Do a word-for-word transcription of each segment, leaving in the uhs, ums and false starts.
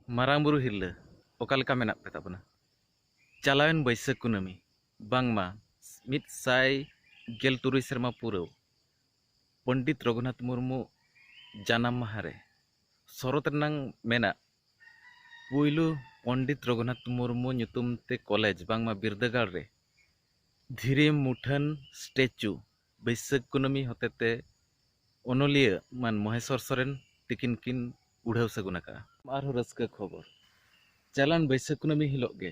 ᱢᱟᱨᱟᱝ ᱵᱩᱨᱩ ᱦᱤᱨᱞᱟᱹ, ᱚᱠᱟ ᱞᱮᱠᱟ ᱢᱮᱱᱟᱜ ᱯᱮ ᱛᱟᱵᱚᱱᱟ? ᱪᱟᱞᱟᱣᱮᱱ ᱵᱟᱹᱭᱥᱟᱹᱠᱷ ᱠᱩᱱᱟᱹᱢᱤ, ᱵᱟᱝᱢᱟ ᱢᱤᱫ ᱥᱟᱭ ᱜᱮᱞ ᱛᱩᱨᱩᱭ ᱥᱮᱨᱢᱟ ᱯᱩᱨᱟᱹᱣ ᱯᱚᱱᱰᱤᱛ ᱨᱚᱜᱷᱩᱱᱟᱛᱷ ᱢᱩᱨᱢᱩ ᱡᱟᱱᱟᱢ ᱢᱟᱦᱟ ᱨᱮ ᱥᱚᱨᱚᱛ ᱨᱮᱱᱟᱝ ᱢᱮᱱᱟᱜ ᱯᱩᱭᱞᱩ ᱯᱚᱱᱰᱤᱛ ᱨᱚᱜᱷᱩᱱᱟᱛᱷ ᱢᱩᱨᱢᱩ ᱧᱩᱛᱩᱢ ᱛᱮ ᱠᱚᱞᱮᱡᱽ ᱵᱟᱝᱢᱟ ᱵᱤᱨᱫᱟᱹᱜᱟᱲ ᱨᱮ ᱫᱷᱤᱨᱤ ᱢᱩᱴᱷᱟᱹᱱ ᱥᱴᱮᱪᱩ ᱵᱟᱹᱭᱥᱟᱹᱠᱷ ᱠᱩᱱᱟᱹᱢᱤ ᱦᱚᱛᱮᱛᱮ ᱚᱱᱚᱞᱤᱭᱟᱹ ᱢᱟᱱ ᱢᱚᱦᱮᱥᱚᱨ ᱥᱚᱨᱮᱱ ᱛᱤᱠᱤᱱ ᱠᱤᱱ ᱩᱰᱷᱟᱹᱣ ᱥᱟᱹᱜᱩᱱ ᱟᱠᱟᱫᱼᱟ᱾ ᱟᱨᱦᱚᱸ ᱨᱟᱹᱥᱠᱟᱹ ᱠᱷᱚᱵᱚᱨ, ᱪᱟᱞᱟᱱ ᱵᱟᱹᱭᱥᱟᱹᱠᱷ ᱠᱩᱱᱟᱹᱢᱤ ᱦᱤᱞᱳᱜ ᱜᱮ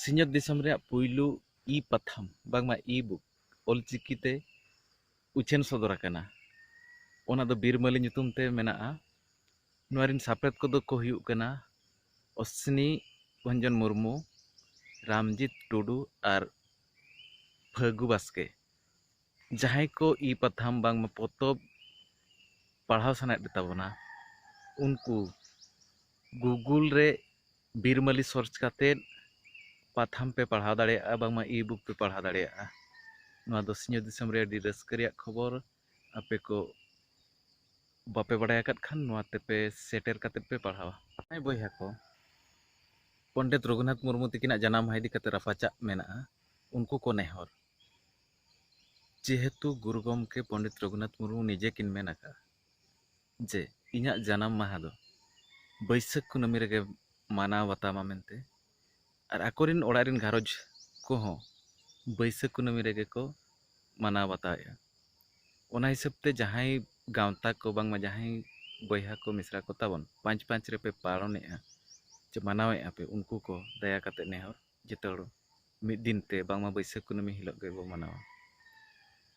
ᱥᱤᱧᱚᱛ ᱫᱤᱥᱚᱢ ᱨᱮᱭᱟᱜ ᱯᱩᱭᱞᱩ ᱤ ᱯᱟᱛᱷᱟᱢ ᱵᱟᱝᱢᱟ ᱤ ᱵᱩᱠ ᱚᱞᱪᱤᱠᱤ ᱛᱮ ᱩᱪᱷᱟᱹᱱ ᱥᱚᱫᱚᱨ ᱟᱠᱟᱱᱟ᱾ ᱚᱱᱟ ᱫᱚ ᱵᱤᱨᱢᱟᱹᱞᱤ ᱧᱩᱛᱩᱢ ᱛᱮ ᱢᱮᱱᱟᱜᱼᱟ᱾ ᱱᱚᱣᱟ ᱨᱮᱱ ᱥᱟᱯᱲᱮᱫ ᱠᱚᱫᱚ ᱠᱚ ᱦᱩᱭᱩᱜ ᱠᱟᱱᱟ ᱚᱥᱱᱤ ᱵᱷᱚᱧᱡᱚᱱ ᱢᱩᱨᱢᱩ, ᱨᱟᱢᱡᱤᱛ ᱴᱩᱰᱩ ᱟᱨ ᱯᱷᱟᱹᱜᱩ ᱵᱟᱥᱠᱮ᱾ ᱡᱟᱦᱟᱸᱭ ᱠᱚ ᱤ ᱯᱟᱛᱷᱟᱢ ᱵᱟᱝᱢᱟ ᱯᱚᱛᱚᱵ ᱯᱟᱲᱦᱟᱣ ᱥᱟᱱᱟᱭᱮᱫ ᱯᱮ ᱛᱟᱵᱚᱱᱟ, ᱩᱱᱠᱩ ᱜᱩᱜᱩᱞ ᱨᱮ ᱵᱤᱨᱢᱟᱹᱞᱤ ᱥᱟᱨᱪ ᱠᱟᱛᱮᱫ ᱯᱟᱛᱷᱟᱢ ᱯᱮ ᱯᱟᱲᱦᱟᱣ ᱫᱟᱲᱮᱭᱟᱜᱼᱟ, ᱵᱟᱝᱢᱟ ᱤ ᱵᱩᱠ ᱯᱮ ᱯᱟᱲᱦᱟᱣ ᱫᱟᱲᱮᱭᱟᱜᱼᱟ᱾ ᱱᱚᱣᱟ ᱫᱚ ᱥᱤᱧᱚᱛ ᱫᱤᱥᱚᱢ ᱨᱮ ᱟᱹᱰᱤ ᱨᱟᱹᱥᱠᱟᱹ ᱨᱮᱭᱟᱜ ᱠᱷᱚᱵᱚᱨ᱾ ᱟᱯᱮ ᱠᱚ ᱵᱟᱯᱮ ᱵᱟᱲᱟᱭ ᱟᱠᱟᱫ ᱠᱷᱟᱱ ᱱᱚᱣᱟ ᱛᱮᱯᱮ ᱥᱮᱴᱮᱨ ᱠᱟᱛᱮᱫ ᱯᱮ ᱯᱟᱲᱦᱟᱣᱟ᱾ ᱦᱮᱸ ᱵᱚᱭᱦᱟ ᱠᱚ, ᱯᱚᱱᱰᱤᱛ ᱨᱚᱜᱷᱩᱱᱟᱛᱷ ᱢᱩᱨᱢᱩ ᱛᱤᱠᱤᱱᱟᱜ ᱡᱟᱱᱟᱢ ᱢᱟᱦᱟ ᱤᱫᱤ ᱠᱟᱛᱮ ᱨᱟᱯᱟᱪᱟᱜ ᱢᱮᱱᱟᱜᱼᱟ᱾ ᱩᱱᱠᱩ ᱠᱚ ᱱᱮᱦᱚᱨ, ᱡᱮᱦᱮᱛᱩ ᱜᱩᱨᱩ ᱜᱚᱢᱠᱮ ᱯᱚᱱᱰᱤᱛ ᱨᱚᱜᱷᱩᱱᱟᱛᱷ ᱢᱩᱨᱢᱩ ᱱᱤᱡᱮ ᱠᱤᱱ ᱢᱮᱱ ᱟᱠᱟᱫᱼᱟ ᱡᱮ ᱤᱧᱟᱹᱜ ᱡᱟᱱᱟᱢ ᱢᱟᱦᱟ ᱫᱚ ᱵᱟᱹᱭᱥᱟᱹᱠᱷ ᱠᱩᱱᱟᱹᱢᱤ ᱨᱮᱜᱮ ᱢᱟᱱᱟᱣ ᱵᱟᱛᱟᱣ ᱢᱟ ᱢᱮᱱᱛᱮ, ᱟᱨ ᱟᱠᱚᱨᱮᱱ ᱚᱲᱟᱜ ᱨᱮᱱ ᱜᱷᱟᱨᱚᱸᱡᱽ ᱠᱚᱦᱚᱸ ᱵᱟᱹᱭᱥᱟᱹᱠᱷ ᱠᱩᱱᱟᱹᱢᱤ ᱨᱮᱜᱮ ᱠᱚ ᱢᱟᱱᱟᱣ ᱵᱟᱛᱟᱣᱮᱫᱼᱟ᱾ ᱚᱱᱟ ᱦᱤᱥᱟᱹᱵ ᱛᱮ ᱡᱟᱦᱟᱸᱭ ᱜᱟᱶᱛᱟ ᱠᱚ ᱵᱟᱝᱢᱟ ᱡᱟᱦᱟᱸᱭ ᱵᱚᱭᱦᱟ ᱠᱚ ᱢᱤᱥᱨᱟ ᱠᱚ ᱛᱟᱵᱚᱱ ᱯᱟᱸᱪ ᱯᱟᱸᱪ ᱨᱮᱯᱮ ᱯᱟᱞᱚᱱᱮᱫᱼᱟ ᱪᱮ ᱢᱟᱱᱟᱣᱮᱫᱼᱟ ᱯᱮ, ᱩᱱᱠᱩ ᱠᱚ ᱫᱟᱭᱟ ᱠᱟᱛᱮ ᱱᱮᱦᱚᱨ ᱡᱚᱛᱚ ᱦᱚᱲ ᱢᱤᱫ ᱫᱤᱱ ᱛᱮ ᱵᱟᱝᱢᱟ ᱵᱟᱹᱭᱥᱟᱹᱠᱷ ᱠᱩᱱᱟᱹᱢᱤ ᱦᱤᱞᱳᱜ ᱜᱮᱵᱚ ᱢᱟᱱᱟᱣᱟ᱾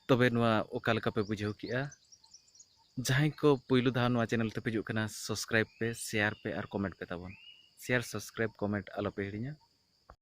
ᱛᱚᱵᱮ ᱱᱚᱣᱟ ᱚᱠᱟ ᱞᱮᱠᱟ ᱯᱮ ᱵᱩᱡᱷᱟᱹᱣ ᱠᱮᱜᱼᱟ? ᱡᱟᱦᱟᱸᱭ ᱠᱚ ᱯᱩᱭᱞᱩ ᱫᱷᱟᱣ ᱱᱚᱣᱟ ᱪᱮᱱᱮᱞ ᱛᱮᱯᱮ ᱦᱤᱡᱩᱜ ᱠᱟᱱᱟ, ᱥᱟᱵᱥᱠᱨᱟᱭᱤᱵ ᱯᱮ, ᱥᱮᱭᱟᱨ ᱯᱮ ᱟᱨ ᱠᱚᱢᱮᱱᱴ ᱯᱮ ᱛᱟᱵᱚᱱ᱾ ᱥᱮᱭᱟᱨ, ᱥᱟᱵᱥᱠᱨᱟᱭᱤᱵ, ᱠᱚᱢᱮᱱᱴ ᱟᱞᱚ ᱯᱮ ᱦᱤᱲᱤᱧᱟ᱾